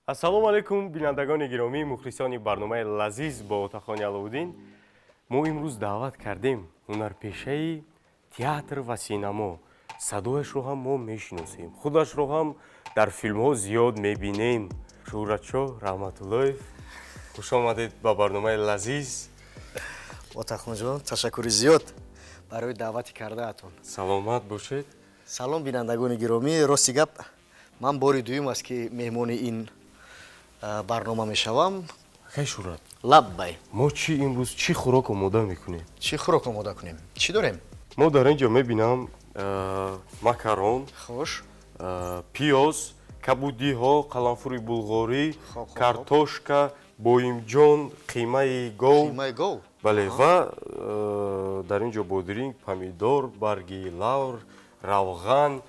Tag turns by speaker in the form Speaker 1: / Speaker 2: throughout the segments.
Speaker 1: Ассалому алайкум, бинандагони гиромӣ, мухлисони барномаи «Лазиз» бо Отахони Аловуддин. Мо имрӯз даъват кардем ҳунарпешаи театр ва синамо. Садояшро ҳам мо мешиносем, худашро ҳам дар филмҳо зиёд мебинем. Шӯҳратшоҳ Раҳматуллоев, хуш омадед ба барномаи «Лазиз».
Speaker 2: Отахонҷон, ташаккури зиёд барои даъвати кардаатон.
Speaker 1: Саломат бошед.
Speaker 2: Салом, бинандагони гиромӣ. Рости гап, ман бори дуюм аст, ки меҳмони ин барнома мешавам.
Speaker 1: Акай Шӯҳрат.
Speaker 2: Лаббай.
Speaker 1: Мо чӣ имрӯз, чӣ хӯрок омода мекунем?
Speaker 2: Чӣ хӯрок омода кунем? Чӣ дорем?
Speaker 1: Мо дар ин ҷо мебинам макарон, пиёз, кабудиҳо, қаламфури булғорӣ,
Speaker 2: Хоб, хоб, хоб.
Speaker 1: картошка, боимҷон, қимаи гов.
Speaker 2: Қимаи гов.
Speaker 1: Бале, ва дар ин ҷо бодиринг, помидор, барги лавр, равған,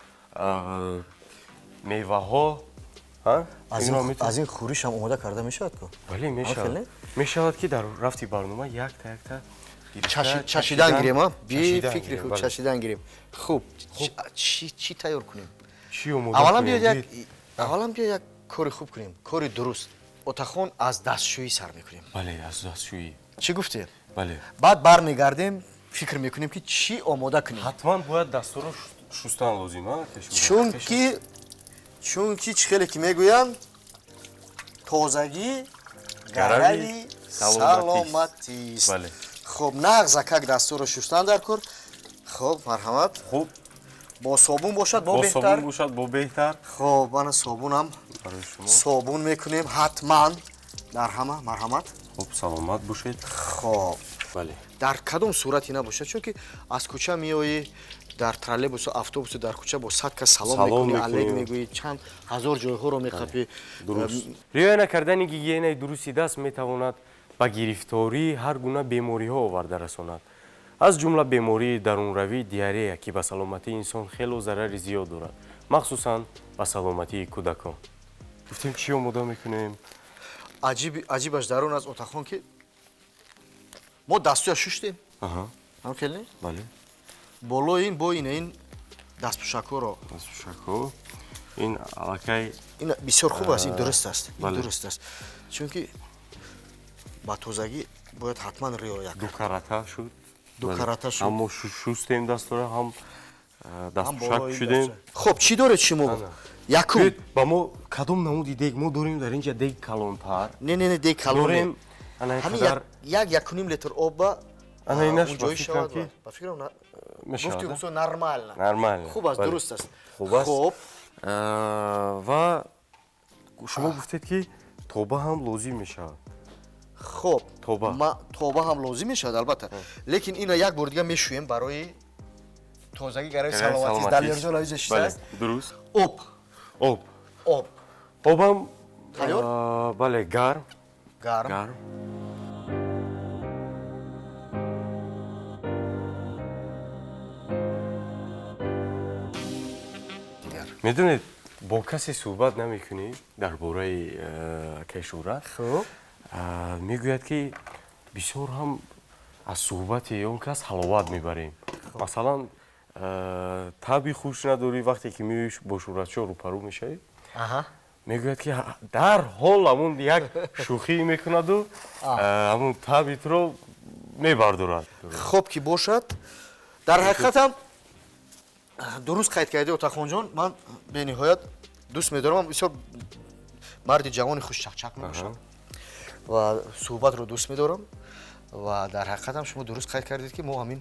Speaker 1: меваҳо.
Speaker 2: Аз
Speaker 1: Инро метавон-
Speaker 2: ин хӯришам омода карда мешавад ку?
Speaker 1: Бале, мешавад.
Speaker 2: Хеле?
Speaker 1: Мешавад, ки дар рафти барнома якта якта гирифта,
Speaker 2: Чашидан гирем, а?
Speaker 1: чашидан
Speaker 2: Бификри
Speaker 1: гирем,
Speaker 2: хуб.
Speaker 1: Бале.
Speaker 2: Чашидан гирем. Хуб, чӣ тайёр кунем?
Speaker 1: Чӣ омода
Speaker 2: Аввалан
Speaker 1: кунем?
Speaker 2: биёед як аввалан биёед як кори хуб кунем, кори дуруст. Отахон, аз дастшӯӣ сар мекунем.
Speaker 1: Бале, аз дастшӯӣ.
Speaker 2: Чӣ гуфтед?
Speaker 1: Бале.
Speaker 2: Баъд бармегардем, фикр мекунем, ки чӣ омода кунем.
Speaker 1: Ҳатман бояд дастҳоро шустан лозим, а, Шӯҳрат?
Speaker 2: Чунки чӣ хеле ки мегӯянд, тозагӣ
Speaker 1: гарави
Speaker 2: гарави
Speaker 1: саломатист.
Speaker 2: саломатист.
Speaker 1: Бале.
Speaker 2: Хуб, нағзакак дастҳоро шустан дар кор. Хуб, марҳамат.
Speaker 1: Хуб.
Speaker 2: Бо собун бошад, бо
Speaker 1: бо
Speaker 2: беҳтар.
Speaker 1: собун бошад, бо беҳтар.
Speaker 2: Хуб, мана собунам.
Speaker 1: Барои шумо.
Speaker 2: Собун мекунем ҳатман дар ҳама. Марҳамат.
Speaker 1: Хуб, саломат бошед.
Speaker 2: Хоб.
Speaker 1: Бале.
Speaker 2: Дар кадом сурате набошад, чунки аз кӯча меоӣ, дар троллейбусу автобусу дар кӯча бо 100 кас салом
Speaker 1: Салом
Speaker 2: мекунӣ, алек
Speaker 1: мекунӣ.
Speaker 2: мегӯӣ, чанд ҳазор ҷойҳоро меқапӣ.
Speaker 1: Дуруст. Риоя накардани гигиенаи дурусти даст метавонад ба гирифтории ҳар гуна бемориҳо оварда расонад, аз ҷумла бемории дарунравӣ, диарея, ки ба саломатии инсон хело зарари зиёд дорад, махсусан ба саломатии кӯдакон. Гуфтем, чӣ омода мекунем?
Speaker 2: Аҷибаш дар он аст, Отахон, ки мо дастуя шуштем. Ҳам хеле не?
Speaker 1: Бале.
Speaker 2: Болои ин бо ин дастпӯшакҳоро.
Speaker 1: Дастпӯшакҳо ин аллакай.
Speaker 2: Ин бисёр хуб аст, ин дуруст аст, ин
Speaker 1: Бале.
Speaker 2: дуруст аст, чунки ба тозагӣ бояд ҳатман риоя кард.
Speaker 1: Ду карата шуд.
Speaker 2: Ду
Speaker 1: Бале.
Speaker 2: карата шуд.
Speaker 1: Ҳам мо шустем дастора, ҳам
Speaker 2: Ҳам
Speaker 1: дастпӯшак
Speaker 2: болои
Speaker 1: шудем.
Speaker 2: Хуб, чӣ доред шумо?
Speaker 1: Ана.
Speaker 2: Якум.
Speaker 1: Биёед, ба мо кадом намуди дег мо дорем дар инҷа? Дег калонтар
Speaker 2: Не, не, не, дег калон не.
Speaker 1: дорем, ана ин
Speaker 2: Ҳамин
Speaker 1: қадар.
Speaker 2: 1-1.5 литр об ба
Speaker 1: Ана инаш, ба
Speaker 2: унҷоӣ
Speaker 1: фикрам,
Speaker 2: шавад.
Speaker 1: ки
Speaker 2: Ба фикрам,
Speaker 1: мешавад,
Speaker 2: гуфти
Speaker 1: а?
Speaker 2: русо, нормально.
Speaker 1: Нормально.
Speaker 2: Хуб аст.
Speaker 1: Бале.
Speaker 2: Дуруст аст.
Speaker 1: Хуб аст.
Speaker 2: Хуб.
Speaker 1: Ва шумо гуфтед, ки тоба ҳам лозим мешавад.
Speaker 2: Хуб.
Speaker 1: Тоба.
Speaker 2: Тоба ҳам лозим мешавад, албатта, лекин ина як бор дига мешӯем барои тозагӣ, гарави
Speaker 1: Гарави
Speaker 2: саломатист.
Speaker 1: саломатист.
Speaker 2: Далерҷон авиҷа
Speaker 1: Бале,
Speaker 2: шиштааст.
Speaker 1: Дуруст.
Speaker 2: Об.
Speaker 1: Об.
Speaker 2: Об.
Speaker 1: Обам.
Speaker 2: Тайёр?
Speaker 1: Бале, гарм.
Speaker 2: Гарм.
Speaker 1: Гарм.
Speaker 2: Дигар.
Speaker 1: Медонед, бо касе суҳбат намекунӣ дар бораи акай Шӯҳрат. Мегӯяд, ки бисёр ҳам аз суҳбати он кас ҳаловат мебарем. Масалан, таби хуш надорӣ, вақте ки меоӣ, бо Шӯҳратшоҳ рӯпарӯ мешавӣ, мегӯяд, ки дарҳол ҳамун як шӯхӣ мекунаду ҳамун таби туро мебардорад.
Speaker 2: Хуб ки бошад, дар ҳақиқатам дуруст қайд кардӣ, Отахонҷон. Ман бениҳоят дӯст медорам, бисёр марди ҷавони хушчақчақ мебошам ва суҳбатро дӯст медорам. Ва дар ҳақиқатам шумо дуруст қайд кардед, ки мо ҳамин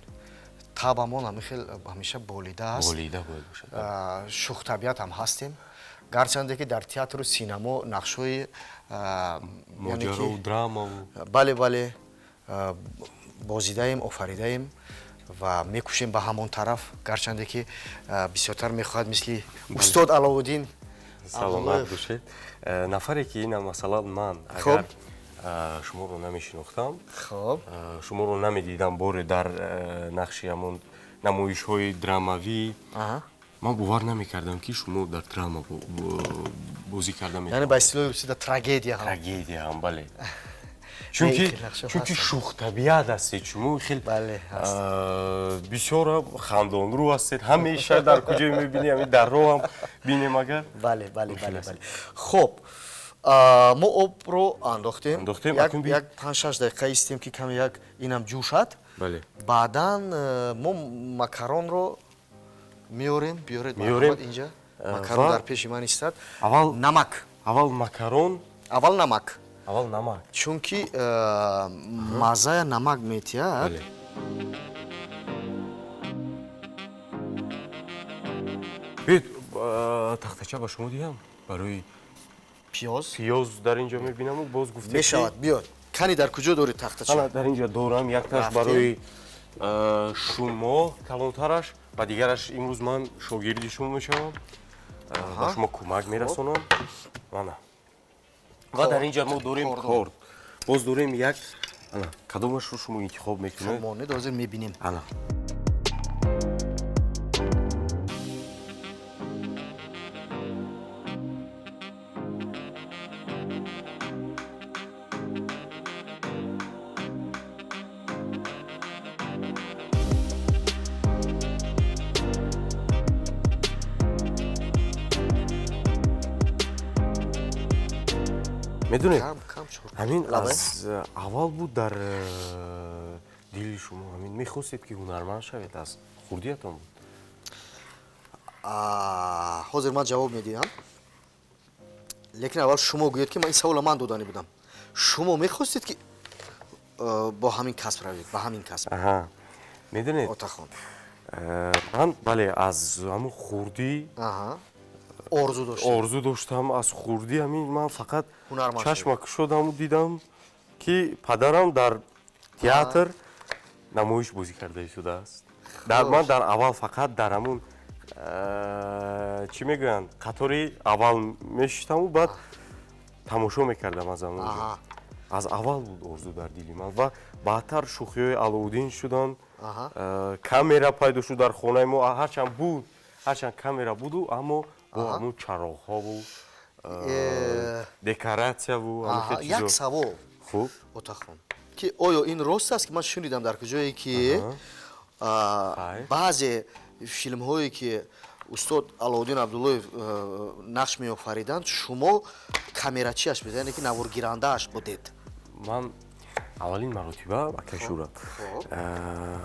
Speaker 2: табамон ҳамин хел ҳамеша болида аст.
Speaker 1: Болида бояд бошад.
Speaker 2: Шӯхтабиат ҳам ҳастем, гарчанде ки дар театру синамо нақшҳои яъне ки-
Speaker 1: моҷарову драмаву.
Speaker 2: Бале, бозидаем, офаридаем ва мекӯшем ба ҳамон тараф, гарчанде ки бисёртар мехоҳад мисли устод Аловуддин
Speaker 1: Саломат
Speaker 2: Абдуллоев.
Speaker 1: бошед. Нафаре ки ина, масалан, ман агар шуморо намешинохтам, шуморо намедидам боре дар нақши ҳамон намоишҳои драмавӣ, ман бовар намекардам, ки шумо дар драма бозӣ карда
Speaker 2: Яъне
Speaker 1: метавонед.
Speaker 2: ба истилоҳи русӣ да трагедия ҳам.
Speaker 1: Трагедия ҳам, бале, чунки
Speaker 2: хел нақшҳо
Speaker 1: чунки
Speaker 2: ҳастанд.
Speaker 1: шӯхтабиат ҳастед шумо, хел
Speaker 2: Бале, ҳаст.
Speaker 1: Бисёр хандонрӯ ҳастед. Ҳамеша дар куҷое мебинӣ, ҳамин дар роҳ ҳам бинем агар.
Speaker 2: Бале.
Speaker 1: Хел аст.
Speaker 2: Бале, хуб. Мо обро андохтем.
Speaker 1: Андохтем.
Speaker 2: Як 5-6 дақиқа истем, ки каме як инам ҷӯшад.
Speaker 1: Бале.
Speaker 2: Баъдан мо макаронро меорем, биёред.
Speaker 1: Меорем.
Speaker 2: Инҷа макарон дар пеши ман истад.
Speaker 1: Аввал
Speaker 2: намак.
Speaker 1: Аввал макарон.
Speaker 2: Аввал намак.
Speaker 1: Аввал намак.
Speaker 2: Чунки маззая намак метиҳад.
Speaker 1: Бале. Биёед, тахтача ба шумо диҳам барои
Speaker 2: пиёз.
Speaker 1: Пиёз дар инҷо мебинаму боз гуфтед.
Speaker 2: Мешавад, биёд. Кани, дар куҷо доред тахтача?
Speaker 1: Ана, дар инҷо дорам, якташ барои шумо калонтараш ва дигараш имрӯз ман шогирди шумо мешавам, ба шумо кӯмак мерасонам. Мана. Ва дар инҷа мо дорем корд. Боз дорем як, ана, кадомашро шумо интихоб мекунед?
Speaker 2: Монед, ҳозир мебинем.
Speaker 1: Ана. Медонед, ҳамин аз аввал буд дар дили шумо, ҳамин мехостед, ки ҳунарманд шавед, аз хурдиятон буд?
Speaker 2: Ҳозир ман ҷавоб медиҳам, лекин аввал шумо гӯед, ки ман ин савола ман додани будам. Шумо мехостед, ки бо ҳамин касб равед, ба ҳамин касб?
Speaker 1: Медонед,
Speaker 2: Отахон.
Speaker 1: Ман, бале, аз ҳамун хурдӣ
Speaker 2: орзу доштем.
Speaker 1: Орзу доштам аз хурдӣ. Ҳамин ман фақат чашма кушодаму дидам, ки падарам дар театр намоиш бозӣ карда истодааст. Ман дар аввал фақат дар ҳамун, чӣ мегӯянд, қатори аввал мешиштаму баъд тамошо мекардам аз ҳамон ҷо. Аз аввал буд орзу дар дили ман ва баъдтар шӯхиҳои Алоуддин шуданд, камера пайдо шуд дар хонаи мо. Ҳарчанд буд, ҳарчанд камера буду, аммо бо ҳамун чароғҳову декоратсияву.
Speaker 2: Як савол.
Speaker 1: Хуб.
Speaker 2: Отахон, ки оё ин рост аст, ки ман шунидам дар куҷое, ки баъзе филмҳое, ки устод Алоуддин Абдуллоев нақш меофариданд, шумо камерачиаш будед, яъне ки наворгирандааш будед?
Speaker 1: Ман аввалин маротиба, акай Шӯра,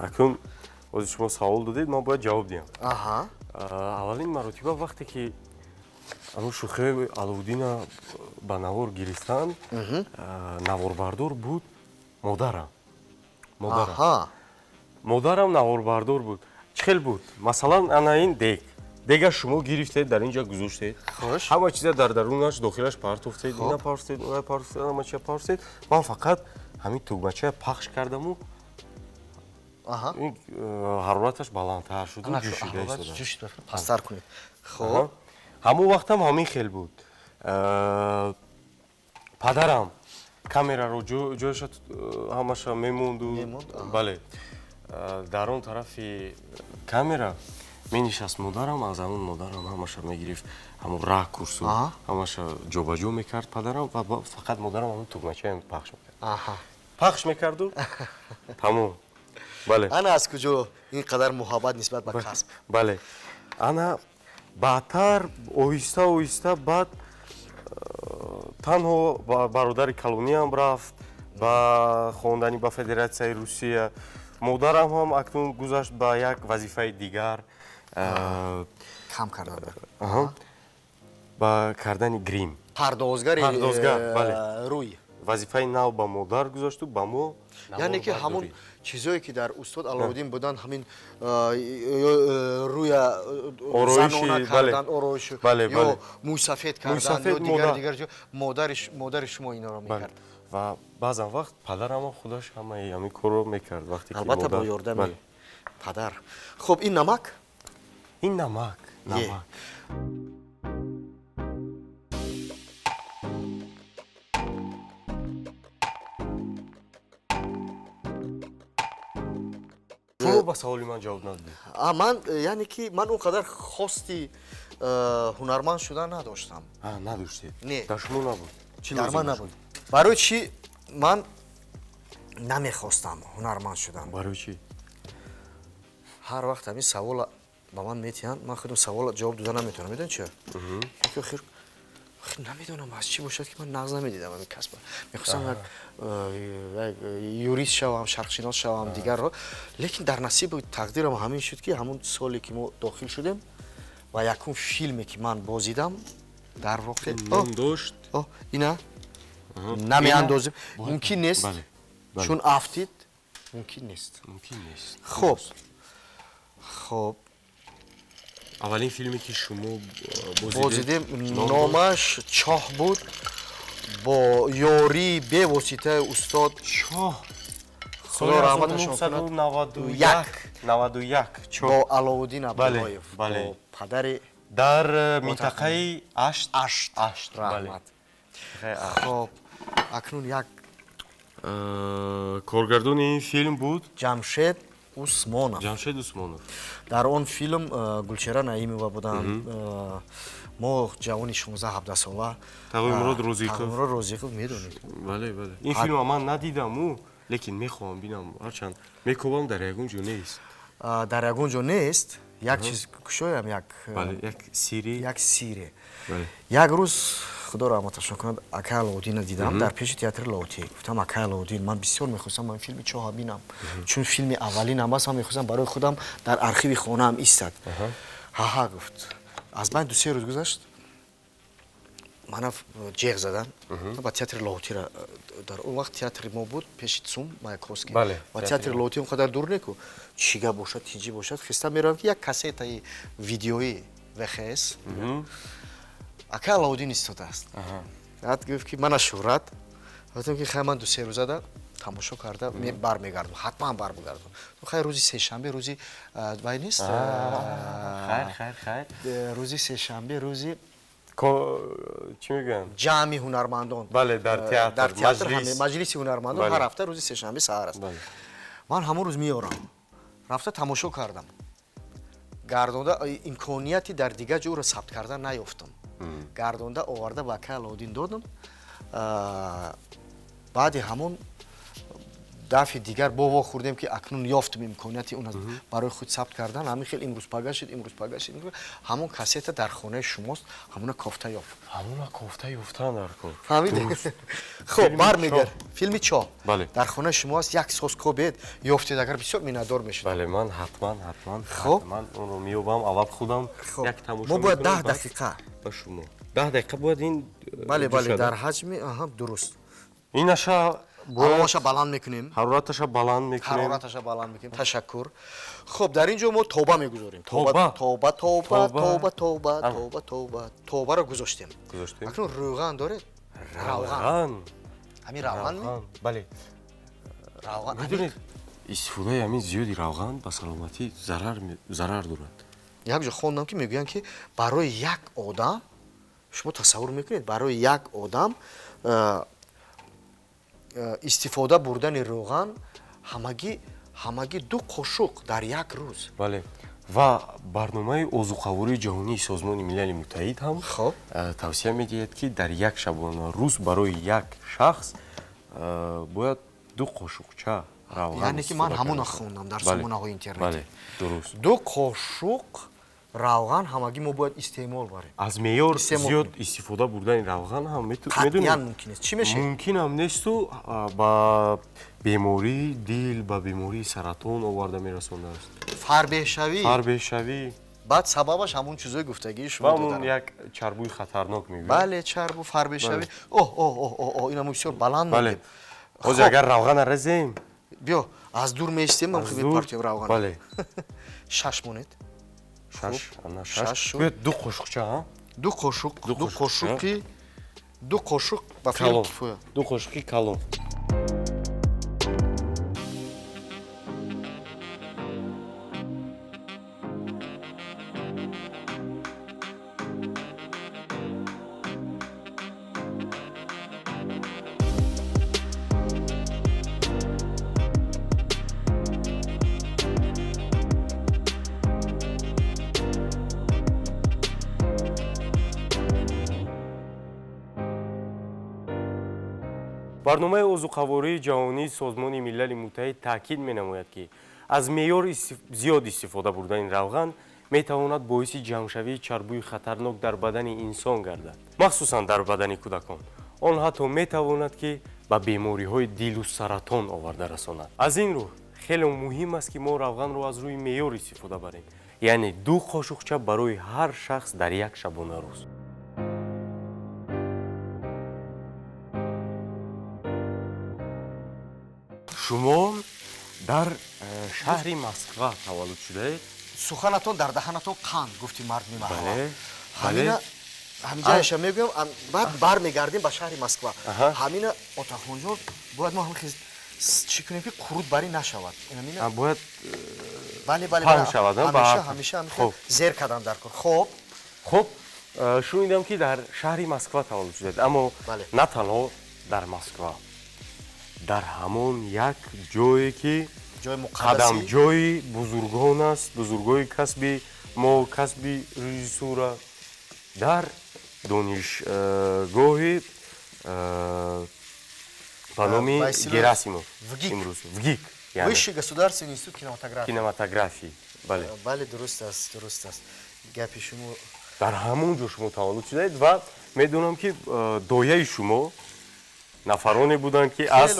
Speaker 1: акнун ҳозир шумо савол додед, ман бояд ҷавоб диҳам. Аввалин маротиба, вақте ки ҳамун шӯхиҳои Алоуддина ба навор гирифтанд, наворбардор буд модарам. Модарам наворбардор буд. Чӣ хел буд? Масалан, ана ин дег, дега шумо гирифтед, дар ин ҷо гузоштед, ҳама чиза дар дарунаш, дохилаш партофтед, ина партофтед, она партофтед, ҳама чиза партофтед. Ман фақат ҳамин тугмачая пахш кардаму ҳарораташ баландтар шуду ҷӯшида истода.
Speaker 2: Пасттар кунед. Хоб.
Speaker 1: Ҳамон вақтам ҳамин хел буд. Падарам камераро ҷояша ҳамаша мемонду, бале, дар он тарафи камера менишаст модарам. Аз ҳамон модарам ҳамаша мегирифт, ҳамон ракурсу ҳамаша ҷобаҷо мекард падарам, ва фақат модарам ҳамон тугмачаям пахш мекард, пахш мекарду тамом. Бале.
Speaker 2: Ана аз куҷо ин қадар муҳаббат нисбат ба касб.
Speaker 1: Бале. Ана баъдтар оҳиста оҳиста баъд танҳо бародари калониам рафт ба хондани ба Федератсияи Русия, модарам ҳам акнун гузашт ба як вазифаи дигар.
Speaker 2: Кам кардан.
Speaker 1: Ба кардани грим.
Speaker 2: Пардозгари.
Speaker 1: Пардозгар, бале.
Speaker 2: Рӯй.
Speaker 1: Вазифаи нав ба модар гузошту ба мо.
Speaker 2: Яъне ки ҳамон чизое, ки дар устод Алоуддин буданд, ҳамин рӯя занона кардан, ороиш ё мӯйсафед кардан ё дигар дигар, модари шумо инро мекард.
Speaker 1: Ва баъзан вақт падарам худаш ҳамаи ҳамин корро мекард, вақте ки
Speaker 2: албатта бо ёрдами падар. Хуб, ин намак.
Speaker 1: Ин намак, намак. Шумо ба саволи ман ҷавоб надодед.
Speaker 2: Ман, яъне ки ман он қадар хости ҳунарманд шудан надоштам.
Speaker 1: Надоштед?
Speaker 2: Не.
Speaker 1: Дар шумо набуд?
Speaker 2: Дар ман набуд. Барои чӣ ман намехостам ҳунарманд шудан?
Speaker 1: Барои чӣ?
Speaker 2: Ҳар вақт ҳамин савола ба ман метиҳанд, ман худам савола ҷавоб дода наметавонам. Медонед чӣ? Охир Намедонам аз чӣ бошад, ки ман нағз намедидам ҳамин касба. Мехостам як юрист шавам, шарқшинос шавам, дигарро. Лекин дар насибу тақдирам ҳамин шуд, ки ҳамун соле ки мо дохил шудем ва якум филме ки ман бозидам, дар воқеъ
Speaker 1: ном дошт.
Speaker 2: Ина намеандозем, мумкин нест, чун афтид, мумкин нест.
Speaker 1: Мумкин нест.
Speaker 2: Хуб, хуб.
Speaker 1: Аввалин филме ки шумо
Speaker 2: бозидем, номаш Чоҳ буд, бо ёрии бевоситаи устод
Speaker 1: Чоҳ.
Speaker 2: Худо раҳматашон кунад.
Speaker 1: 1991, 91, Чоҳ.
Speaker 2: Бо Аловуддин Абдуллоев, бо падари
Speaker 1: дар минтақаи Ашт.
Speaker 2: Ашт.
Speaker 1: Ашт,
Speaker 2: раҳмат. Хуб, акнун як
Speaker 1: коргардони ин филм буд
Speaker 2: Ҷамшед Усмонов.
Speaker 1: Ҷамшед Усмонов.
Speaker 2: Дар он филм Гулчера Наимова буданд. Мо ҷавони 16-17 сола.
Speaker 1: Тағоимурод Розиқов.
Speaker 2: Тағоимурод Розиқов, медонед.
Speaker 1: Бале, бале. Ин филмро ман надидам, ӯ, лекин мехоҳам бинам, ҳарчанд мекобам, дар ягон ҷо нест.
Speaker 2: Дар ягон ҷо нест. Як чиз кушоям, як
Speaker 1: бале, як сири.
Speaker 2: Як сире. Як рӯз, худо раҳматашон кунад, акай Алоуддинро дидам дар пеши театри Лоутӣ. Гуфтам: «Акай Алоуддин, ман бисёр мехостам ин филми Чоҳа бинам, чун филми аввалинам аст, ман мехостам барои худам дар архиви хонаам истад». «Ҳаҳа», гуфт. Аз байн 2-се рӯз гузашт, мана ҷеғ задан ба театри Лоутира. Дар он вақт театри мо буд пеши ЦУМ Маяковский ва театри Лоути он қадар дур неку. Чӣ гап бошад, тинҷӣ бошад, хиста меравам, ки як кассетаи видеои ВХС, акай Алоуддин истодааст. Баъд гуфт, ки мана Шӯҳрат. Гуфтам, ки хай, ман 2-се рӯзада тамошо карда бармегардам, ҳатман бармегардам. Хай, рӯзи сешанбе, рӯзи вай нест.
Speaker 1: Хайр, хайр, хайр.
Speaker 2: Рӯзи сешанбе, рӯзи
Speaker 1: чӣ мегӯянд?
Speaker 2: Ҷамъи ҳунармандон.
Speaker 1: Бале, дар театр.
Speaker 2: Дар театр маҷлиси ҳунармандон ҳар ҳафта рӯзи сешанбе саҳар аст. Ман ҳамон рӯз меорам. Рафта тамошо кардам, гардонда, имконияти дар дигар ҷо ӯро сабт кардан наёфтам. Гардонда оварда ба акай Алоуддин додам. Баъди ҳамон дафъи дигар бо вохӯрдем, ки акнун ёфтам имконияти он барои худ сабт кардан. Ҳамин хел имрӯз пага шуд, имрӯз пага шуд, ҳамон кассета дар хонаи шумост, ҳамона кофта ёфт.
Speaker 1: Ҳамона кофта ёфтан дар кор.
Speaker 2: Фаҳмидед? Хуб, бармегар филми Чоҳ
Speaker 1: Бале.
Speaker 2: Дар хонаи шумо аст, як соз кобед, ёфтед агар, бисёр миннатдор мешудам.
Speaker 1: Бале, ман ҳатман, ҳатман.
Speaker 2: Хуб.
Speaker 1: Ҳатман онро меёбам, аввал худам як тамошо
Speaker 2: Мо бояд
Speaker 1: мекунам,
Speaker 2: 10
Speaker 1: баъд
Speaker 2: дақиқа.
Speaker 1: Ба шумо 10 дақиқа бояд ин
Speaker 2: Бале,
Speaker 1: ҷӯшад.
Speaker 2: дар ҳаҷми, аҳа, дуруст.
Speaker 1: Инаша бояд
Speaker 2: Ҳарораташа баланд мекунем.
Speaker 1: Ҳарораташа баланд мекунем.
Speaker 2: Ҳарораташа баланд мекунем. Ташаккур. Хуб, дар ин ҷо мо тоба мегузорем.
Speaker 1: Тоба.
Speaker 2: Тоба, тоба.
Speaker 1: Тоба.
Speaker 2: Тоба, тоба.
Speaker 1: Ана.
Speaker 2: Тоба, тоба, тобаро гузоштем.
Speaker 1: Гузоштем.
Speaker 2: Акнун рӯған доред, равған?
Speaker 1: Равған.
Speaker 2: Ҳамин равған ми?
Speaker 1: Равған, бале.
Speaker 2: Равған.
Speaker 1: Медонед, истифодаи ҳамин зиёди равған ба саломатӣ зарар дорад.
Speaker 2: Як ҷо хондам, ки мегӯянд, ки барои як одам, шумо тасаввур мекунед, барои як одам истифода бурдани рӯған ҳамагӣ ду қошуқ дар як рӯз.
Speaker 1: Бале, ва барномаи озуқавории ҷаҳонии Созмони Милали Муттаҳид ҳам
Speaker 2: Хоб.
Speaker 1: Тавсия медиҳад, ки дар як шабона рӯз барои як шахс бояд ду қошуқча равған
Speaker 2: Яъне ки ман
Speaker 1: истифода
Speaker 2: ҳамона
Speaker 1: карда шавад.
Speaker 2: хондам дар
Speaker 1: Бале,
Speaker 2: сомонаҳои интернетӣ.
Speaker 1: Бале, дуруст.
Speaker 2: Ду қошуқ равған ҳамагӣ мо бояд истеъмол барем.
Speaker 1: Аз меъёр
Speaker 2: Истеъмол
Speaker 1: зиёд
Speaker 2: кунем.
Speaker 1: истифода бурдани равған ҳам
Speaker 2: Қатъиян
Speaker 1: медонед,
Speaker 2: мумкин нест. Чӣ мешавад?
Speaker 1: Мумкинам несту ба бемории дил, ба бемории саратон оварда мерасонааст.
Speaker 2: Фарбеҳшавӣ.
Speaker 1: Фарбеҳшавӣ.
Speaker 2: Баъд сабабаш ҳамун чизои гуфтагии
Speaker 1: Ва
Speaker 2: шумо
Speaker 1: ҳамун
Speaker 2: додарам.
Speaker 1: як чарбуи хатарнок мегӯяд.
Speaker 2: Бале, чарбу, фарбеҳшавӣ. Оҳ, оҳ, оҳ, оҳ, оҳ, ина мо бисёр баланд
Speaker 1: Бале.
Speaker 2: мондем.
Speaker 1: Ҳозир
Speaker 2: Хоб.
Speaker 1: агар равғана резем,
Speaker 2: Биё, аз дур меистем, ман
Speaker 1: аз
Speaker 2: хуб
Speaker 1: дур-
Speaker 2: мепартем равған.
Speaker 1: Бале.
Speaker 2: Шаш монед.
Speaker 1: Шаш, ана.
Speaker 2: Шаш
Speaker 1: Шаш.
Speaker 2: шуд.
Speaker 1: Биёед, ду қошуқча, а?
Speaker 2: Ду қошуқ.
Speaker 1: Ду
Speaker 2: Ду
Speaker 1: қошуқча.
Speaker 2: қошуқи, ду қошуқ ба филм
Speaker 1: Калон.
Speaker 2: кифоя.
Speaker 1: Ду қошуқи калон. Барномаи озуқавории ҷаҳонии Созмони Милали Муттаҳид таъкид менамояд, ки аз меъёр зиёд истифода бурдани равған Метавонад боиси ҷамъшавии чарбӯи хатарнок дар бадани инсон гардад, махсусан дар бадани кӯдакон. Он ҳатто метавонад, ки ба бемориҳои дилу саратон оварда расонад. Аз ин рӯ хеле муҳим аст, ки мо равғанро аз рӯи меъёр истифода барем, яъне 2 қошуқча барои ҳар шахс дар як шабонарӯз. Шумо дар шаҳри Москва таваллуд шудаед.
Speaker 2: Суханатон дар даҳанатон қанд, гуфти мардуми маҳалла. Ҳаминҷояша мегӯям, баъд бармегардем ба шаҳри Москва. Ҳамина, Отахонҷон, бояд мо ҳам чӣ кунем, ки қурут барӣ нашавад.
Speaker 1: Бояд
Speaker 2: бале, бале,
Speaker 1: паҳн шавад.
Speaker 2: Ҳамеша, ҳамеша зер кардам дар кор. Хоб.
Speaker 1: Хуб, шунидам, ки дар шаҳри Москва таваллуд шудаед, аммо на танҳо дар Москва, дар ҳамон як ҷое, ки қадамҷои бузургон аст, бузургои касби мо, касби режиссура, дар донишгоҳи ба номи Герасимов, имрӯз ВГИК,
Speaker 2: Высший государственный институт кинематографии.
Speaker 1: Кинематографии, бале.
Speaker 2: Бале, дуруст аст, дуруст аст гапи шумо.
Speaker 1: Дар ҳамон ҷо шумо таваллуд шудаед ва медонам, ки дояи шумо нафароне буданд, ки аз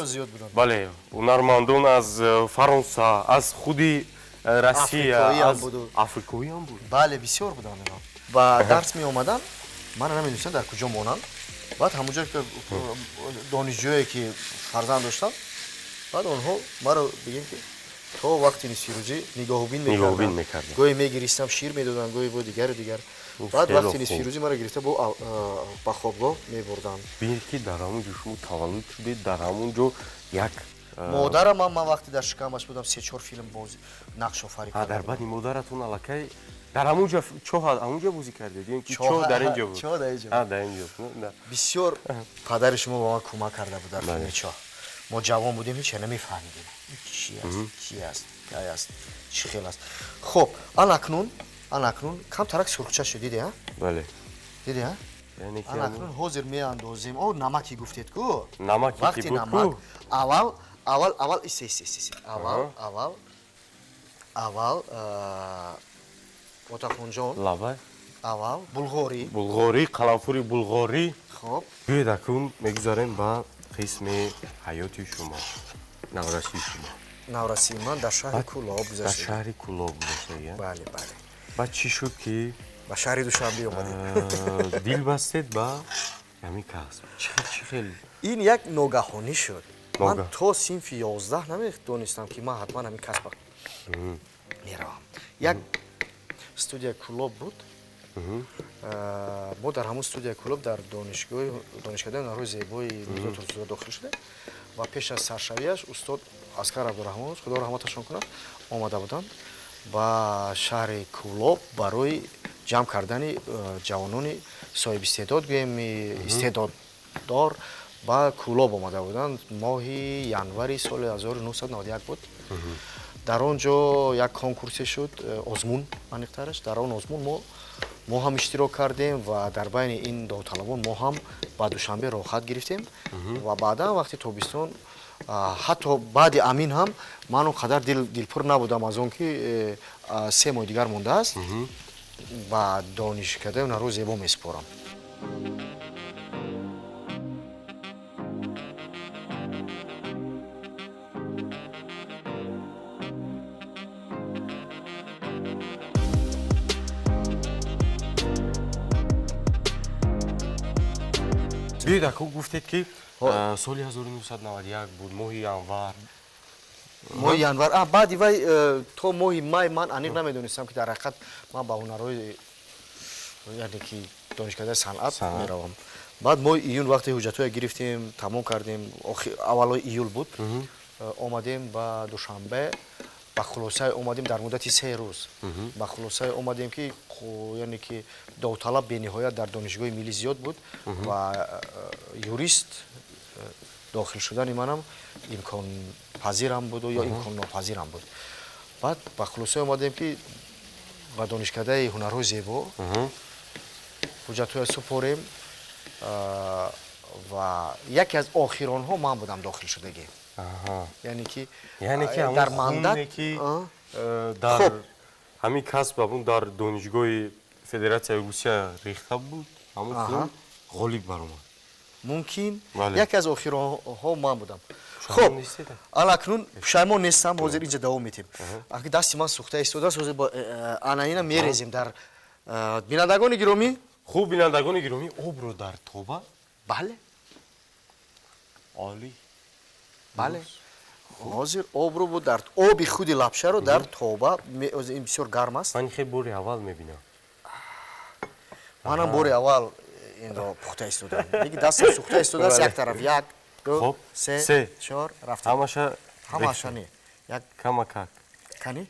Speaker 1: бале, ҳунармандон аз Фаронса, аз худи Россия, аз африкоиам буд.
Speaker 2: Бале, бисёр буданд инҳо. Ба дарс меомаданд, ман намедонистам дар куҷо монанд. Баъд ҳамонҷо донишҷӯе, ки фарзанд доштанд, баъд онҳо маро бигем, ки то вақти нисфирӯзӣ нигоҳубин мекарданд. Гоҳе мегиристам, шир медоданд, гоҳе бо дигару дигар. Баъд вақти нисфирӯзӣ маро гирифта бо ба хобгоҳ мебурданд.
Speaker 1: Бинед, ки дар ҳамон ҷо шумо таваллуд шудед, дар ҳамон ҷо як
Speaker 2: модарам, ман вақте дар шикамаш будам, 3-4 филм боз нақшофарӣ
Speaker 1: кардам. Дар баъди модаратон аллакай дар ҳамон ҷо чоҳ, ҳамон ҷо бозӣ кардед ё ки чоҳ дар ин ҷо буд?
Speaker 2: Чоҳ дар ин ҷо.
Speaker 1: Дар ин ҷо.
Speaker 2: Бисёр падари шумо ба ман кӯмак карда буд дар филми чоҳ. Мо ҷавон будем, ҳеч намефаҳмидем чи аст, ки аст, кай аст, чӣ хел аст. Хуб, анакнун камтарак сурхча шуд, диде, а?
Speaker 1: Бале.
Speaker 2: Диде, а? Анакнун ҳозир меандозем. О, намаки гуфтед ку?
Speaker 1: Намаки ки буд ку?
Speaker 2: Аввал, аввал, аввал, исе, исе, исе. Аввал, аввал, аввал, Отахонҷон.
Speaker 1: Лабай.
Speaker 2: Аввал булғорӣ.
Speaker 1: Булғорӣ, қаламфури булғорӣ.
Speaker 2: Хуб.
Speaker 1: Биёед, акнун мегузарем ба қисми ҳаёти шумо, наврасии шумо.
Speaker 2: Наврасии ман дар шаҳри Кӯлоб гузашта.
Speaker 1: Дар шаҳри Кӯлоб гузашта.
Speaker 2: Бале, бале.
Speaker 1: Баъд чӣ шуд, ки
Speaker 2: ба шаҳри Душанбе омадед?
Speaker 1: Дил бастед ба ҳамин касб? Чӣ хел?
Speaker 2: Ин як ногаҳонӣ шуд. Ман то синфи 11 намедонистам, ки ман ҳатман ҳамин касба меравам. Як студияи Кӯлоб буд. Мо дар ҳамон студияи Кӯлоб дар донишгоҳи донишкадаи ҳунарҳои зебои Мирзо Турсунзода дохил шудем ва пеш аз саршавиаш устод Аскар Абдураҳмонов, Худо раҳматашон кунад, омада буданд ба шаҳри Кӯлоб барои ҷамъ кардани ҷавонони соҳибистеъдод, гӯем истеъдоддор, ба Кӯлоб омада буданд. Моҳи январи соли 1991 буд. Дар он ҷо як конкурсе шуд, озмун аниқтараш. Дар он озмун мо ҳам иштирок кардем ва дар байни ин довталабон мо ҳам ба Душанбе роҳхат гирифтем. Ва баъдан вақти тобистон, ҳатто баъди амин ҳам ман он қадар дилпур набудам аз он, ки 3 моҳи дигар мондааст, ба донишкадаи ҳунарҳои зебо месупорам.
Speaker 1: Биёед, аку гуфтед, ки соли 1991 буд, моҳи январ.
Speaker 2: Моҳи январ. Баъди вай то моҳи май ман аниқ намедонистам, ки дар ҳақиқат ман ба ҳунарҳои, яъне ки донишкадаи санъат меравам. Баъд моҳи июн вақте ҳуҷҷатҳое гирифтем, тамом кардем, аввалҳои июл буд, омадем ба Душанбе, ба хулосае омадем дар муддати 3 рӯз. Ба хулосае омадем, ки яъне ки довталаб бениҳоят дар донишгоҳи миллӣ зиёд буд ва юрист дохил шудани манам имконпазирам буду ё имконнопазирам буд. Баъд ба хулосае омадем, ки ба донишкадаи ҳунарҳои зебо ҳуҷҷатҳоя супорем ва яке аз охиронҳо ман будам дохилшудагӣ. Яъне ки
Speaker 1: Яъне ки
Speaker 2: дар мандат
Speaker 1: дар Ҳамин касб ҳамун дар донишгоҳи Федератсияи Русия рехта буд, ҳамун филм ғолиб баромад.
Speaker 2: Мумкин яке аз охиронҳо ман будам. Хуб, алакнун пушаймон нестам, ҳозир инҷа давом метем. Аки дасти ман сӯхта истодааст, ҳозир ана ина мерезем дар бинандагони гиромӣ.
Speaker 1: Хуб, бинандагони гиромӣ, обро дар тоба.
Speaker 2: Бале.
Speaker 1: Олӣ.
Speaker 2: Бале. Ҳозир обро дар оби худи лапшаро дар тоба, ин бисёр гарм аст.
Speaker 1: Ман хеле бори аввал мебинам.
Speaker 2: Манам бори аввал инро пухта истодам. Лекин дастам сӯхта истодааст як тараф. 1, 2, 3, 4, рафтем.
Speaker 1: Ҳамаша?
Speaker 2: Ҳамаша не. Як
Speaker 1: камакак.
Speaker 2: Кани?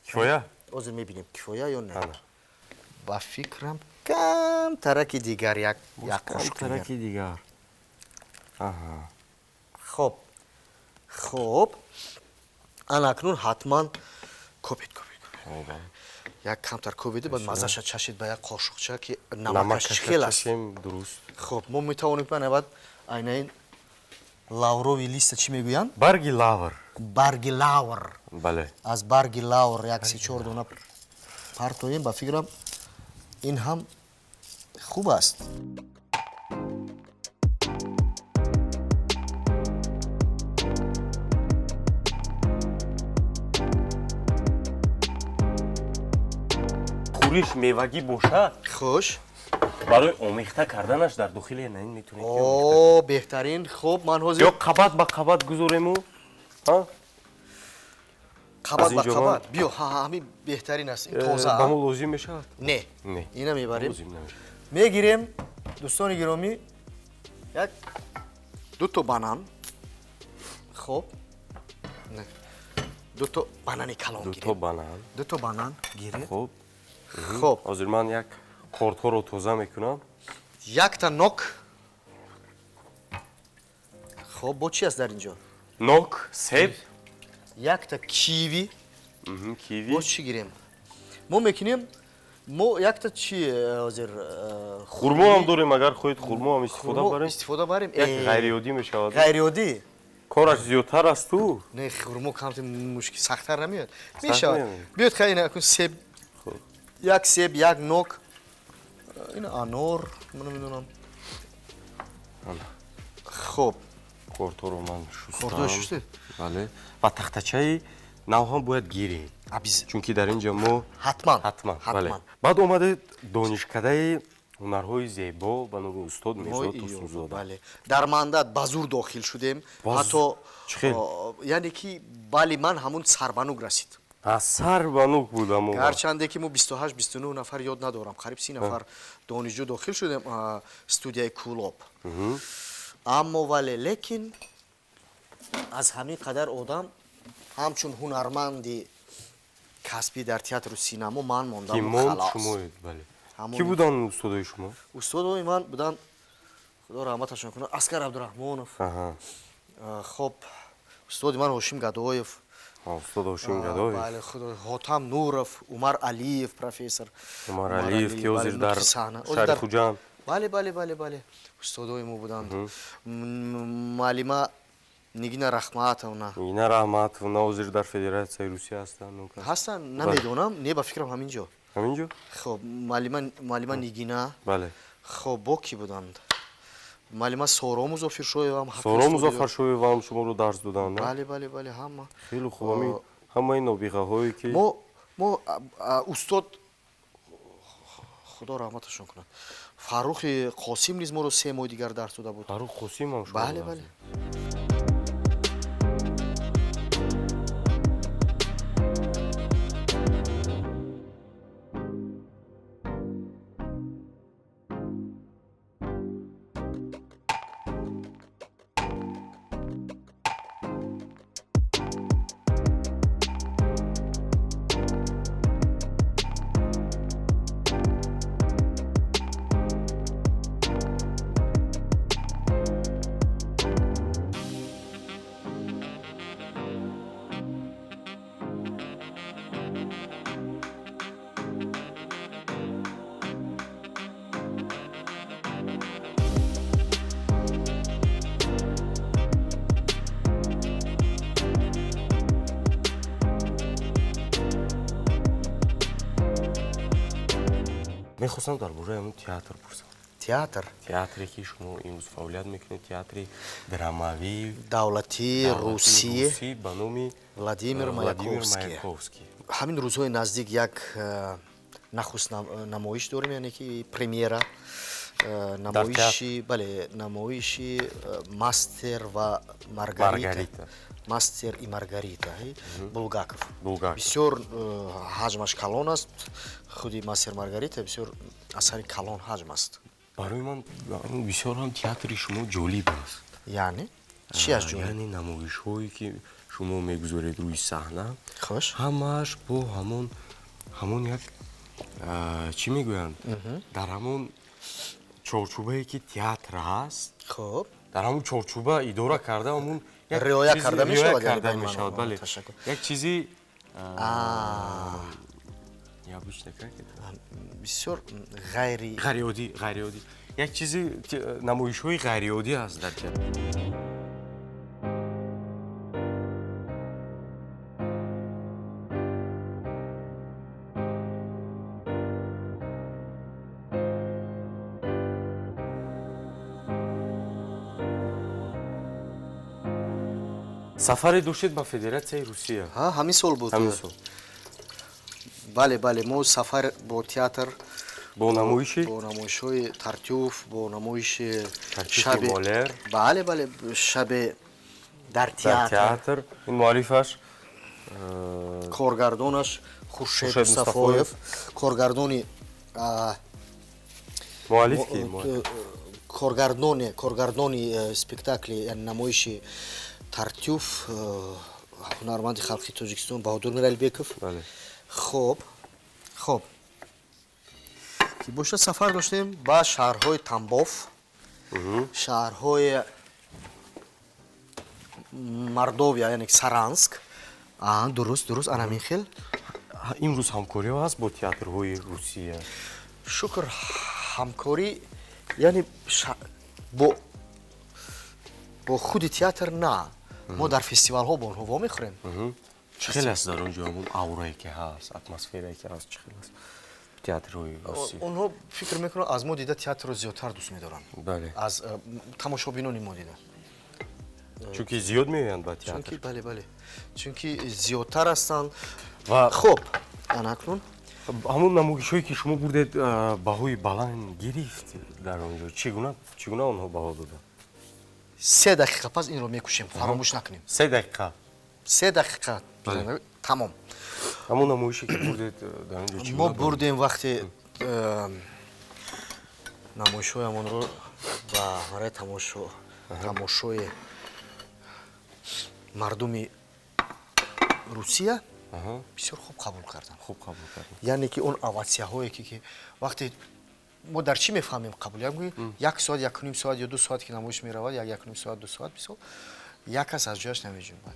Speaker 1: Кифоя?
Speaker 2: Ҳозир мебинем кифоя ё не. Ба фикрам камтараки дигар, як қошуқ
Speaker 1: камтараки дигар. Аҳа.
Speaker 2: Хоб. Хоб. Ана акнун ҳатман кобед, кобед, кобед. Як камтар кобеду, баъд маззаша чашид ба як қошуқча, ки намакаш чӣ хел аст.
Speaker 1: Дуруст.
Speaker 2: Хоб, мо метавонем ана баъд айна ин лаврови листа чӣ мегӯянд?
Speaker 1: Барги лавр.
Speaker 2: Барги лавр.
Speaker 1: Бале.
Speaker 2: Аз барги лавр як 3-4 дона партоем, ба фикрам ин ҳам хуб аст.
Speaker 1: Хӯриш мевагӣ бошад.
Speaker 2: Хуш.
Speaker 1: Барои омехта карданаш дар дохили ин метавонед.
Speaker 2: О, беҳтарин. Хуб, ман ҳозир
Speaker 1: ё қабат ба қабат гузорему, ҳа?
Speaker 2: Қабат ба қабат. Биё, ҳа, ҳамин беҳтарин аст. Ин тоза.
Speaker 1: Ба мо лозим мешавад?
Speaker 2: Не.
Speaker 1: Не.
Speaker 2: Ина мебарем.
Speaker 1: Лозим намешавад.
Speaker 2: Мегирем, дӯстони гиромӣ, як дуто банан. Хуб. Дуто банани калон гирем.
Speaker 1: Дуто банан.
Speaker 2: Дуто банан гирем.
Speaker 1: Хуб.
Speaker 2: Хуб.
Speaker 1: Ҳозир ман як қордҳоро тоза мекунам.
Speaker 2: Якта нок. Хуб, бо чӣ аст дар инҷо?
Speaker 1: Нок, себ.
Speaker 2: Якта киви.
Speaker 1: Киви.
Speaker 2: Бо чӣ гирем? Мо мекунем, мо якта чӣ ҳозир?
Speaker 1: Хурмо ҳам дорем, агар хоҳед хурмо ҳам истифода барем.
Speaker 2: Истифода барем.
Speaker 1: Як ғайриоддӣ мешавад.
Speaker 2: Ғайриоддӣ?
Speaker 1: Кораш зиёдтар аст ту?
Speaker 2: Не, хурмо камте мушкил сахттар намеояд. Мешавад. Биёед хай ина кун себ. Як себ, як нок. Ин анор, ман намедонам. Хуб.
Speaker 1: Қордҳоро ман шустам.
Speaker 2: Қордҳоро шустед?
Speaker 1: Бале. Ва тахтачаи нав ҳам бояд гирем. Чунки дар инҷа мо
Speaker 2: ҳатман.
Speaker 1: Ҳатман, бале. Баъд омадед донишкадаи ҳунарҳои зебо ба номи устод Мирзо Турсунзода.
Speaker 2: Бале. Дар мандат ба зур дохил шудем. Ҳатто яъне ки бали ман ҳамун сарбанук расид.
Speaker 1: Аз сарбанук будам.
Speaker 2: Гарчанде ки мо 28-29 нафар ёд надорам, қариб 30 нафар донишҷӯ дохил шудем студияи Кӯлоб. Аммо вале лекин аз ҳамин қадар одам ҳамчун ҳунарманди касбӣ дар театру синамо ман мондам.
Speaker 1: Ки монд шумоед, бале. Ки буданд устодои шумо?
Speaker 2: Устодои ман буданд, Худо раҳматашон кунад, Аскар Абдураҳмонов. Хоб, устоди ман Ҳошим Гадоев.
Speaker 1: Устод Ҳошим Гадоев.
Speaker 2: Бале, Худо, Ҳотам Нуров, Умар Алиев, профессор.
Speaker 1: Умар Алиев, ки ҳозир дар шаҳри Хуҷанд.
Speaker 2: Бале, бале, бале, бале. Устодои мо буданд. Муаллима Нигина Раҳматовна.
Speaker 1: Нигина Раҳматовна ҳозир дар Федератсияи Русия ҳастанд?
Speaker 2: Ҳастанд, намедонам, не, ба фикрам ҳамин ҷо.
Speaker 1: Ҳамин ҷо?
Speaker 2: Хоб, муаллима Нигина.
Speaker 1: Бале.
Speaker 2: Хоб, бо ки буданд? Муаллима Соро Музофиршоева ҳам.
Speaker 1: Соро Музофаршоева ҳам шуморо дарс доданд?
Speaker 2: Бале, бале, бале, ҳама.
Speaker 1: Хеле хуб, ҳамаи нобиғаҳое ки
Speaker 2: мо устод, Худо раҳматашон кунад, Фаррухи Қосим низ моро 3 моҳи дигар дарс дода буд.
Speaker 1: Фаррух Қосим ҳам шумо?
Speaker 2: Бале, бале.
Speaker 1: Мехостам дар бораи ҳамон театр пурсам.
Speaker 2: Театр?
Speaker 1: Театре, ки шумо имрӯз фаъолият мекунед, театри драмавии
Speaker 2: давлатии русӣ
Speaker 1: ба номи
Speaker 2: Владимир Маяковский. Ҳамин рӯзҳои наздик як нахуст намоиш дорем, яъне ки премьера, намоиши, бале, намоиши «Мастер ва Маргарита», «Мастер и Маргарита», Булгаков. Бисёр ҳаҷмаш калон аст. Худи «Мастер Маргарита» бисёр асари калон ҳаҷм аст.
Speaker 1: Барои ман бисёр ҳам театри шумо ҷолиб аст.
Speaker 2: Яъне чи аз ҷолиб?
Speaker 1: Яъне намоишҳое, ки шумо мегузоред рӯи саҳна,
Speaker 2: Хуш.
Speaker 1: ҳамааш бо ҳамон як, чӣ мегӯянд, дар ҳамон чорчӯбае, ки театр ҳаст,
Speaker 2: Хуб.
Speaker 1: дар ҳамон чорчӯба идора карда, ҳамон
Speaker 2: риоя карда мешавад.
Speaker 1: Карда мешавад, бале, як чизи необычно, как это,
Speaker 2: Бисёр ғайри
Speaker 1: ғайриоддӣ, ғайриоддӣ, як чизи намоишҳои ғайриоддӣ аст дар театр. Сафаре доштед ба Федератсияи Русия.
Speaker 2: Ҳамин сол буд.
Speaker 1: Ҳамин сол.
Speaker 2: Бале, бале, мо сафар бо театр
Speaker 1: бо намоиши
Speaker 2: бо намоишҳои «Тартюф», бо намоиши
Speaker 1: шаби Молер.
Speaker 2: Бале, бале, «Шабе дар театр».
Speaker 1: Ин муаллифаш?
Speaker 2: Коргардонаш Хуршед Мустафоев, коргардони
Speaker 1: Муаллиф ки?
Speaker 2: Коргардони спектакли, яъне намоиши «Тартюф», ҳунарманди халқи Тоҷикистон Баҳодур Миралибеков. Хоб, хоб, ки бошад, сафар доштем ба шаҳрҳои Тамбов, шаҳрҳои Мордовия, яъне Саранск. Дуруст, дуруст, ана ҳамин хел.
Speaker 1: Имрӯз ҳамкориҳо ҳаст бо театрҳои Русия?
Speaker 2: Шукр, ҳамкорӣ, яъне бо худи театр на, мо дар фестивалҳо бо онҳо вомехӯрем.
Speaker 1: Чӣ хел аст дар он ҷо ҳамон аурае, ки ҳаст, атмосферае, ки ҳаст, чӣ хел аст театрҳои Русия?
Speaker 2: Онҳо фикр мекунанд, аз мо дида театрро зиёдтар дӯст медоранд, аз тамошобинони мо дида.
Speaker 1: Чунки зиёд меоянд ба театр.
Speaker 2: Чунки, бале, бале, чунки зиёдтар ҳастанд.
Speaker 1: Ва
Speaker 2: хуб, ана акнун
Speaker 1: ҳамон намоишҳое, ки шумо бурдед, баҳои баланд гирифт дар он ҷо? Чӣ гуна онҳо баҳо доданд?
Speaker 2: 3 дақиқа пас инро мекушем, фаромӯш накунем.
Speaker 1: 3 дақиқа.
Speaker 2: 3 дақиқа, тамом.
Speaker 1: Ҳамон намоише, ки бурдед дар он ҷо, чӣ
Speaker 2: Мо бурдем вақте намоишҳоямонро ба барои тамошои мардуми Русия, бисёр хуб қабул карданд.
Speaker 1: Хуб қабул карданд.
Speaker 2: Яъне ки он оватсияҳое, ки вақте мо дар чӣ мефаҳмем қабул, як соат, 1.5 соат ё 2 соат ки намоиш меравад, як, 1.5 соат, 2 соат, мисол, як кас аз ҷояш намеҷунбад,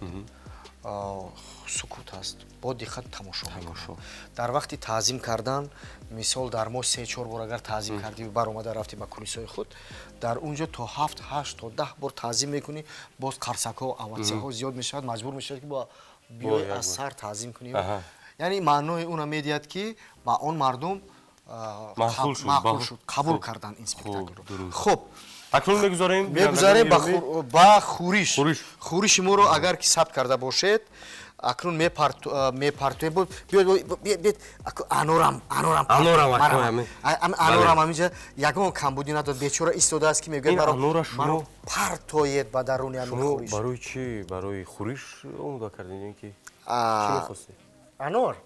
Speaker 2: сукут аст, бо диққат тамошо мекунад. Дар вақти таъзим кардан, мисол, дар мо се чор бор агар таъзим кардӣ, баромада рафтӣ ба кулисои худ, дар он ҷо то ҳафт, ҳашт, то 10 бор таъзим мекунӣ, боз қарсакҳо, оватсияҳо зиёд мешавад, маҷбур мешавад, ки бо биёй аз сар таъзим кунӣ. Яъне маънои онро медиҳад, ки ба он мардум маъқул шуд, қабул карданд ин спектаклро. Хуб.
Speaker 1: Акнун мегузорем.
Speaker 2: Мегузарем ба хӯриш. Хӯриши моро агар ки сабт карда бошед, акнун мепартоем. Биёд, анорам, анорам,
Speaker 1: анорам.
Speaker 2: Анорам ҳаминҷа ягон камбудӣ надод, бечора истодааст, ки мегӯяд: «Маро партоед ба даруни ҳамин хӯриш».
Speaker 1: Барои чӣ, барои хӯриш омода кардед, ки чӣ мехостед?
Speaker 2: Анор.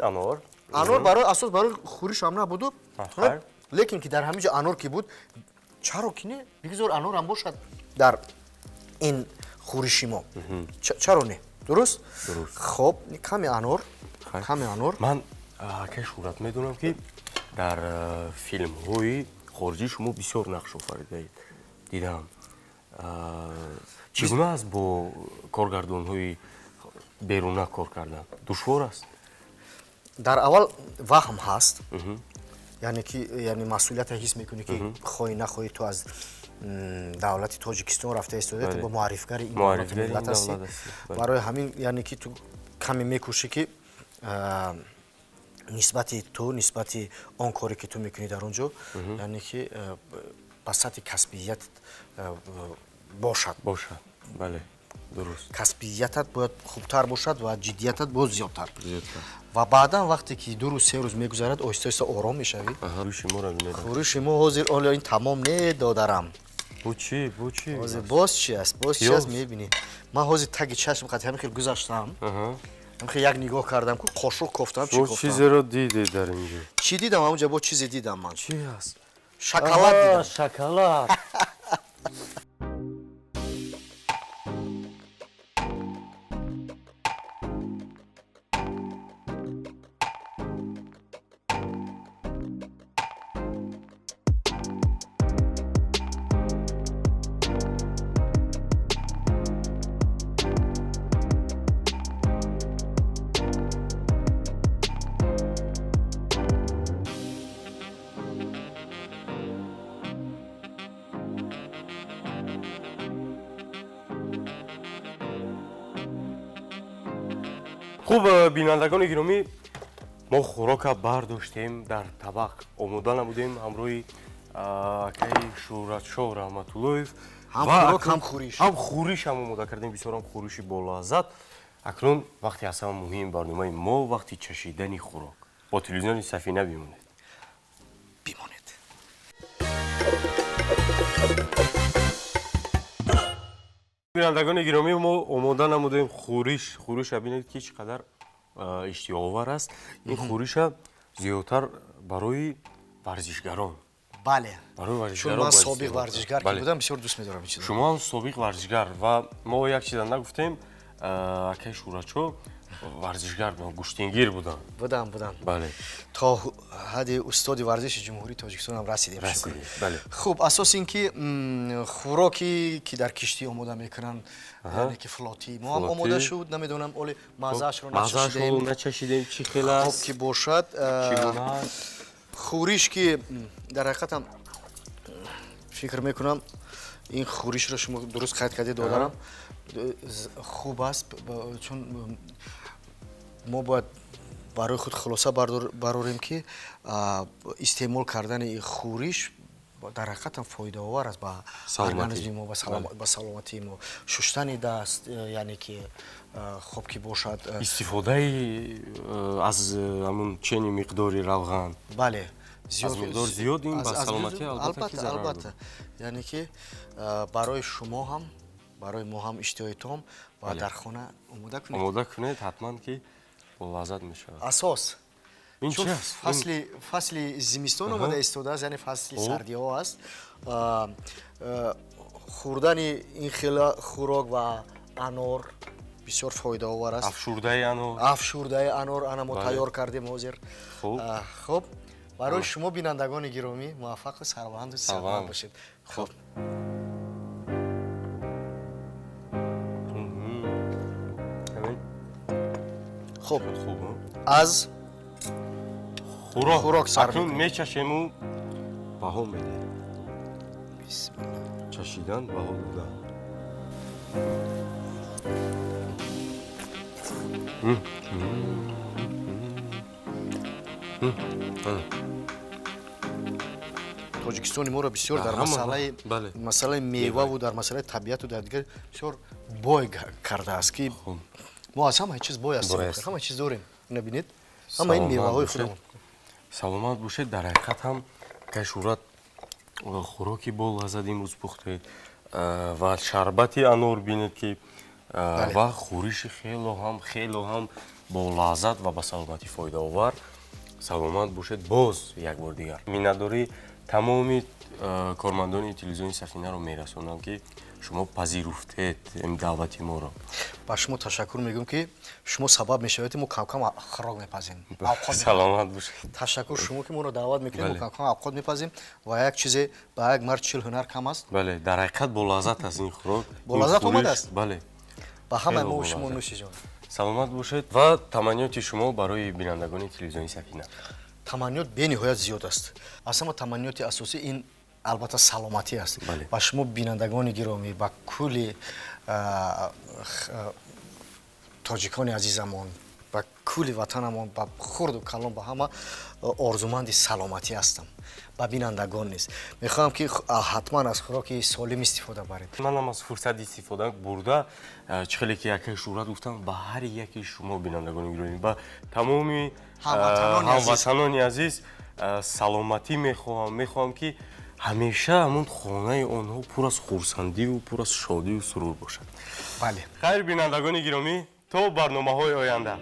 Speaker 1: Анор.
Speaker 2: Анор барои асос барои хӯриш ҳам набуду, лекин ки дар ҳамин ҷо анор ки буд, чаро ки не, бигзор анорам бошад дар ин хӯриши мо, чаро не? Дуруст. Хоб, каме анор, каме анор.
Speaker 1: Ман, акай Шӯҳрат, медонам, ки дар филмҳои хориҷӣ шумо бисёр нақш офаридаед, дидам. Чӣ гуна аст бо коргардонҳои беруна кор кардан? Душвор аст?
Speaker 2: Дар аввал ваҳм ҳаст, яъне ки, яъне масъулията ҳис мекунӣ, ки хоҳӣ нахоҳӣ, ту аз давлати Тоҷикистон рафта истода, ту ба муаррифгари ин давлату миллат ҳастӣ. Барои ҳамин, яъне ки ту каме мекӯшӣ, ки Нисбати ту, нисбати он коре ки ту мекунӣ дар он ҷо, яъне ки ба сатҳи касбият бошад.
Speaker 1: Бошад, бале, дуруст.
Speaker 2: Касбиятат бояд хубтар бошад ва ҷиддиятат боз зиёдтар. Ва баъдан вақте ки 2 рӯз, 3 рӯз мегузарад, оҳиста оҳиста ором мешавӣ.
Speaker 1: Хӯриши моро бинед.
Speaker 2: Хӯриши мо ҳозир оло ин тамом не, додарам.
Speaker 1: Бу чӣ, бу чӣ?
Speaker 2: Ҳозир боз чӣ аст, боз чӣ аст мебинӣ. Ман ҳозир таги чашм қати ҳамин хел гузаштам. Ҳамин хел як нигоҳ кардам, ку қошуқ кофтам, чӣ кофтам.
Speaker 1: Чизеро дидед дар инҷо?
Speaker 2: Чӣ дидам? Ҳамонҷо бо чизе дидам ман.
Speaker 1: Чӣ аст?
Speaker 2: Шоколад дидам.
Speaker 1: Шоколад. Хуб, бинандагони гиромӣ, мо хӯрока бардоштем, дар табақ омода намудем ҳамроҳи акаи Шӯҳратшоҳ Раҳматуллоев.
Speaker 2: Ҳам хӯрок, ҳам хӯриш.
Speaker 1: Ҳам хӯриш ҳам омода кардем, бисёр ҳам хӯриши болаззат. Акнун вақти аз ҳама муҳими барномаи мо, вақти чашидани хӯрок. Бо телевизиони Сафина бимонед.
Speaker 2: Бимонед.
Speaker 1: Бинандагони гиромӣ, мо омода намудем хӯриш. Хӯриша бинед ки чӣ қадар иштиҳоовар аст. Ин хӯриша зиёдтар барои варзишгарон.
Speaker 2: Бале.
Speaker 1: Барои варзишгарон.
Speaker 2: Чун ман собиқ варзишгар ки будам, бисёр дӯст медорам ин чизро.
Speaker 1: Шумо ҳам собиқ варзишгар ва мо як чиза нагуфтем, акаи Шӯҳратшоҳ варзишгар буданд, гӯштингир буданд.
Speaker 2: Будам, будам.
Speaker 1: Бале.
Speaker 2: То ҳадди устоди варзиши Ҷумҳурии Тоҷикистон ҳам расидем.
Speaker 1: Расидем, бале.
Speaker 2: Хуб, асос ин ки хӯроке ки дар киштӣ омода мекунанд, яъне ки флотӣ, мо ҳам омода шуд, намедонам оли маззаашро
Speaker 1: начашидем. Начашидем, чӣ хел аст?
Speaker 2: Хуб ки бошад,
Speaker 1: чӣ гуна аст?
Speaker 2: Хӯриш ки дар ҳақиқат ҳам фикр мекунам, ин хӯришро шумо дуруст қайд кардед, додарам, хуб аст, чун мо бояд барои худ хулоса барорем ки истеъмол кардани хӯриш дар ҳақиқат ҳам фоидаовар аст ба организми мо, ба саломатии мо. Шуштани даст, яъне ки хуб ки бошад,
Speaker 1: истифодаи аз ҳамун чени миқдори равған.
Speaker 2: Бале.
Speaker 1: Аз миқдор зиёд ин ба саломатӣ албатта ки зарар
Speaker 2: албатта. Яъне ки барои шумо ҳам, барои мо ҳам иштиҳои том ва дар хона омода кунед.
Speaker 1: Омода кунед, ҳатман ки лаззат мешавад.
Speaker 2: Асос.
Speaker 1: Ин чи аст?
Speaker 2: Фасли зимистон омода истодааст, яъне фасли сардиҳо аст. Хӯрдани ин хела хӯрок ва анор бисёр фоидаовар аст.
Speaker 1: Афшурдаи анор.
Speaker 2: Афшурдаи анор ана мо тайёр кардем ҳозир. Хуб, барои шумо бинандагони гиромӣ муваффақу сарбаланду сарбаланд бошед. Хуб. Хуб, аз хӯрок сар
Speaker 1: акнун мечашему баҳо медиҳем.
Speaker 2: Бисмилла.
Speaker 1: Чашидан, баҳо додан.
Speaker 2: Тоҷикистони моро бисёр дар масъалаи меваву дар масъалаи табиату дар дигар бисёр бой кардааст, ки мо аз ҳамаи чиз бой ҳастем, ҳамаи чиз дорем. Набинед, ҳамаи ин меваҳои худамон.
Speaker 1: Саломат бошед. Дар ҳақиқат ҳам акаи Шӯҳрат хӯроки бо лаззат имрӯз пухтед ва шарбати анор бинед ки ва хӯриши хело ҳам, хело ҳам бо лаззат ва ба саломатӣ фоидаовар. Саломат бошед. Боз як бор дигар миннатдории тамоми кормандони телевизиони Сафинаро мерасонам, ки шумо пазируфтед ин даъвати моро.
Speaker 2: Ба шумо ташаккур мегӯям, ки шумо сабаб мешавед, мо камкам хӯрок мепазем.
Speaker 1: Саломат бошед.
Speaker 2: Ташаккур шумо, ки моро даъват мекунед, мо камкам авқот мепазем ва як чизе ба як мард 40 ҳунар кам аст.
Speaker 1: Бале, дар ҳақиқат бо лаззат аст ин хӯрок.
Speaker 2: Бо лаззат омадааст?
Speaker 1: Бале.
Speaker 2: Ба ҳамаи мо шумо нӯши ҷон.
Speaker 1: Саломат бошед. Ва таманниёти шумо барои бинандагони телевизиони Сафина?
Speaker 2: Таманниёт бениҳоят зиёд аст. Аз ҳама таманниёти асосӣ ин албатта саломатӣ аст. Ба шумо бинандагони гиромӣ, ба кулли тоҷикони азизамон, ба Кулли ватанамон, ба хурду калон, ба ҳама орзуманди саломатӣ ҳастам. Ба бинандагон низ мехоҳам, ки ҳатман аз хӯроки солим истифода баред.
Speaker 1: Манам аз фурсат истифода бурда, чӣ хеле ки акаи Шӯҳрат гуфтам, ба ҳар яки шумо, бинандагони гиромӣ, ба тамоми ҳамватанони азиз саломатӣ мехоҳам. Мехоҳам, ки ҳамеша ҳамун хонаи онҳо пур аз хурсандиву пур аз шодию сурур бошад.
Speaker 2: Бале.
Speaker 1: Хайр, бинандагони гиромӣ, то барномаҳои оянда.